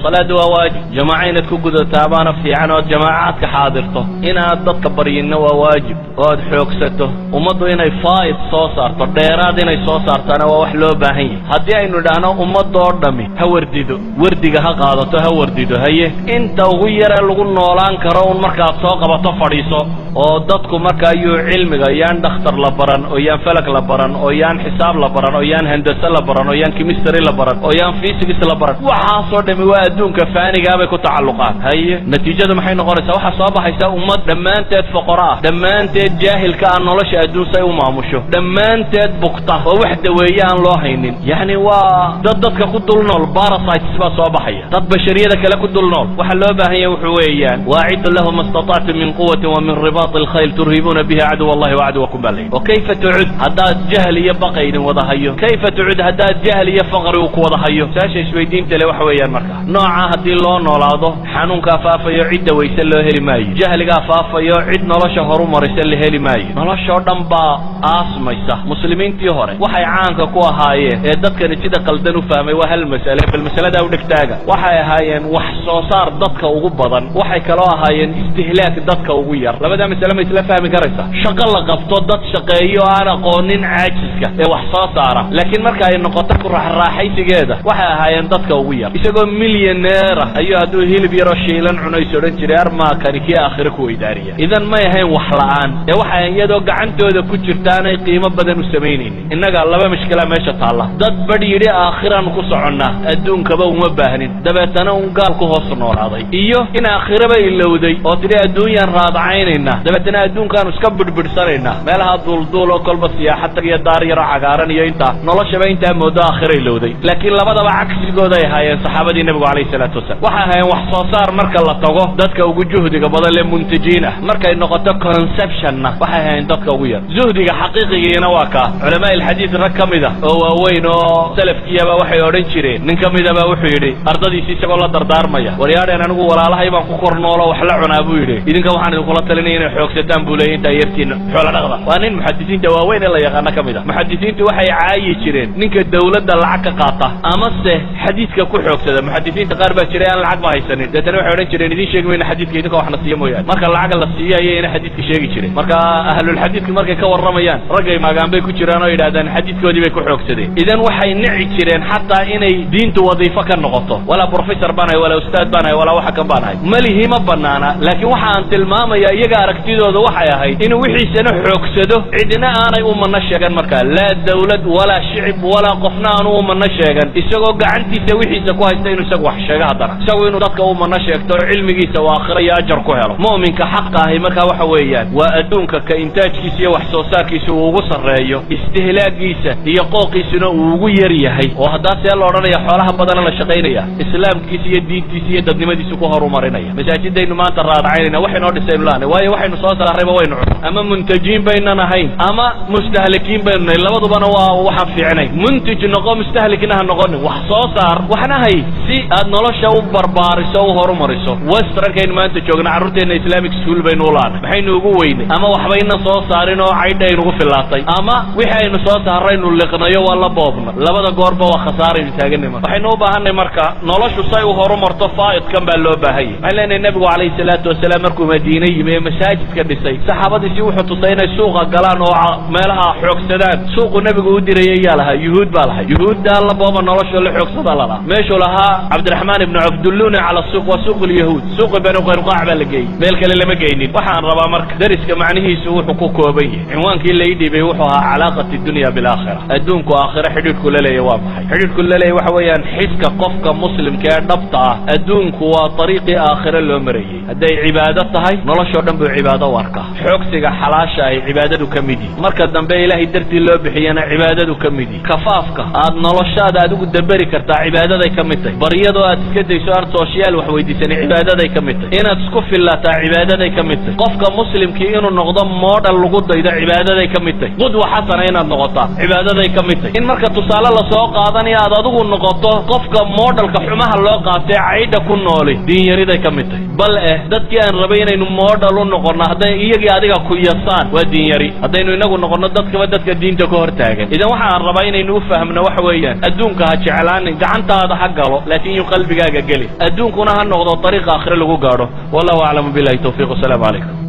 Salaadu waa waajib, jamaaco inaad ku gudataa baana fiican ood jamaacaadka xaadirto. Inaad dadka baryinna waa waajib oo aad xoogsato. Ummaddu inay faa'id soo saarto, dheeraad inay soo saartaana waa wax loo baahan yahay. Haddii aynu idhaahno ummadoo dhammi ha wardido, wardiga ha qaadato, ha wardido, haye, inta ugu yaree lagu noolaan karo un markaad soo qabato fadhiiso, oo dadku marka ayuu cilmiga yaan dhakhtar la baran, oo yaan falag la baran, oo yaan xisaab la baran, oo yaan handase la baran, oo yaan chemistry la baran, oo yaan physics la baran, waxaasoo dhami waa adduunka faanigaa bay ku tacalluqaan. Haye, natiijadu maxay noqonaysaa? Waxaa soo baxaysa ummad dhammaanteed foqoro ah, dhammaanteed jaahilka ah nolosha adduun say u maamusho, dhammaanteed bugta oo wax daweeye aan loo haynin. Yacni waa dad dadka ku dul nool, parasites baa soo baxaya, dad bashariyada kale ku dul nool. Waxa loo baahan yahay wuxuu weeyaan: وأعدوا لهم ما استطعتم من قوة ومن رباط الخيل ترهبون به عدو الله وعدوكم baa layidhi. وكيف تعد haddaad jahl iyo baqa idin wada hayo? كيف تعد haddaad jahl iyo faqri uu ku wada hayo? Saasha isweydiinta le waxa weeyaan, marka nooca haddii loo noolaado, xanuunkaa faafayo, cidda wayse loo heli maayo, jahligaa faafayo, cid nolosha horu maraysa la heli maayo, noloshoo dhan baa aasmaysa. Muslimiintii hore waxay caanka ku ahaayeen ee dadkani sida qaldan u fahmay waa hal masale, bal masaladaa u dhegtaaga. Waxay ahaayeen wax soo saar dadka ugu badan, waxay kaloo ahaayeen istihlaak dadka ugu yar. Labadaa masale ma isla fahmi karaysa? Shaqo la qabto, dad shaqeeyo aan aqoonin caajiska ee wax soo saara, laakiin marka ay noqoto ku raaxraaxaysigeeda waxay ahaayeen dadka ugu yar. Isagoo milyaneera ayuu hadduu hilib yaroo shiilan cunays odhan jiray, armaakani kii aakhire ku weydaariya. Idan may ahayn wax la'aan ee waxay iyadoo gacantooda ku jirta aanay qiimo badan u samaynaynin. Innaga laba mashkila meesha taalla: dad badh yidhi aakhiraanu ku soconnaa, adduunkaba uma baahnin, dabeetana un gaal ku hoos noolaaday, iyo in aakhiraba ilowday oo tidhi adduunyaan raadacaynaynaa, dabeetana adduunkaanu iska bidhbidhsanaynaa, meelaha duulduul oo kolba siyaaxad tag iyo daar yaroo cagaaran iyo intaa noloshaba intaa moodo aakhira ilowday. Laakiin labadaba cagsigooday ahaayeen saxaabadii nebigu calayhi salaatu wasalam. Waxay ahaayeen wax soo saar marka la tago dadka ugu juhdiga badan le, muntajiin ah. Markay noqoto consumptionna waxay ahaayeen dadka ugu yar. Zuhdiga xaqiiqigiina waa kaa. Culamaa ilxadiid rag ka mid a oo waaweyn oo salafkiyaba waxay odhan jireen, nin ka midaba wuxuu yidhi ardadiisi isagoo la dardaarmaya: "Waryaadheen, anigu walaalahay baan ku kor noolo wax la cunaa," buu yidhi. "Idinka waxaan idinkula talinaya inay xoogsataan," buu leeyay, "intaa yartiina xoola dhaqda." Waa nin muxadisiinta waaweyn ee la yaqaano ka mid a. Muxadisiintu waxay caayi jireen ninka dawladda lacag ka qaata amase xadiidka ku xoogsada. Muxadisiinta qaar baa jiray aan lacag ba haysanin, deetana waxay odhan jireen: "Idiin sheegi mayna xadiidka idinka waxna siiya mooyaane." Marka lacag la siiyo ayayna xadiidka sheegi jireen. Marka ahlulxadiidka markay ka warramayaan raggay maagaan bay ku jiraan oo yidhahdaan xadiidkoodii bay ku xoogsadeen. Idan waxay nici jireen xataa inay diintu wadiifo ka noqoto. Walaa professor baan ahay, walaa ustaad baan ahay, walaa waxa kan baan ahay, malihi ma banaana. Laakiin waxa aan tilmaamaya, iyaga aragtidooda waxay ahayd inuu wixiisana xoogsado, cidna aanay u mano sheegan markaa, laa dawlad walaa shicib walaa qofna aanu u mano sheegan, isagoo gacantiisa wixiisa ku haysta inuu isagu wax sheego, haddana isagu inuu dadka u mano sheegto, cilmigiisa uu aakhira iyo ajar ku helo. Mu'minka xaqa ahi markaa waxa weeyaan waa adduunka ka intaajkiisa iyo wax soo saarkiisa uu ugu sarreeyo, istihlaagiisa iyo qooqiisuna uu ugu yar yahay. Oo haddaa see la odhanaya xoolaha badana la shaqaynaya, islaamkiisa iyo diintiisa iyo dadnimadiisa ku horumarinaya. Masaajidaynu maanta raadacaynayna waxaynoo dhisaynu laanay, waayo waxaynu soo saarrayba waynu cun. Ama muntajiin baynan ahayn ama mustahlikiin baynu nahay, labadubana waa waxaan fiicnayn. Muntij noqo, mustahlikna ha noqonin. Wax soo saar, waxna hay, si aad nolosha u barbaariso, u horumariso. Westernkaynu maanta joogna carruurteenna Islamic school baynu u laanay. Maxaynu ugu weynay? Ama waxbayna soo saarin oo caydha aynugu filaatay, ama wixii aynu soo saaraynu liqnayo, waa la boobna. Labada goorba waa khasaaraynu taaganay. Marka waxaynu u baahanay, marka noloshu say u horumarto, faa'idkan baa loo baahan yahy. Waxaan leenahay, nebigu calayhi salaatu wasalaam markuu Madiine yimi ee masaajidka dhisay, saxaabadiisi wuxuu tusay inay suuqa galaan oo meelaha xoogsadaan. Suuqu nebigu u dirayay yaa lahaa? Yuhuud baa lahay. Yuhuuddaa la booba, noloshoo la xoogsada lalahaa. Meeshuu lahaa Cabdiraxmaan ibnu Cawf: "دلوني على السوق", waa suuq lyahuud. Suuqi Banu Qaynuqaac baa la geeyey, meel kale lama geynin. Waxaan rabaa marka dariska macnihiisu wuxuu ku kooban yahay, cinwaankii la ii dhiibay wuxuu ahaa علاقة الدنيا بالآخرة. Adduunku aakhiro xidhiidhku la leeyahy waa maxay? Xidhiidhku la leeyahy waxa weeyaan, xiska qofka muslimka ee dhabta ah, adduunku waa dariiqii aakhiro loo marayey. Hadday cibaado tahay, noloshoo dhan buu cibaado u arkaa. Xoogsiga xalaasha ay cibaadadu ka mid yihi, marka dambe ilaahay dartii loo bixiyana cibaadadu ka mid yihi. Kafaafka aad noloshaada adigu daberi kartaa cibaadaday ka mid tahay. Baryadoo aad iska dayso, aan social wax weydiisanay, cibaadaday ka mid tahay. Inaad isku fillataa cibaadaday ka mid tahay. Qofka muslimkii inuu noqdo model lagu daydo cibaadaday ka mid tahay. قدوة حسنة inaad noqotaa cibaadaday ka mid tahay. In marka tusaale lasoo qaadanayo aad adigu noqoto qofka modelka xumaha loo qaatee caydha ku nooli, diinyariday ka mid tahay. Bal eh dadkii aan rabay inaynu model u noqonno hadday iyagii adiga ku yasaan, waa diinyari. Haddaynu inagu noqonno dadkaba dadka diinta ka hor taagan. Idan waxa aan rabaa inaynu u fahmno waxa weeyaan, adduunka ha jeclaanin, gacantaada ha galo, laakiin yuqaal. Qalbigaaga geli, adduunkuna ha noqdo dariiqa aakhire lagu gaadho. Wallahu aclamu, billahi tawfiiq, wasalaamu calaykum.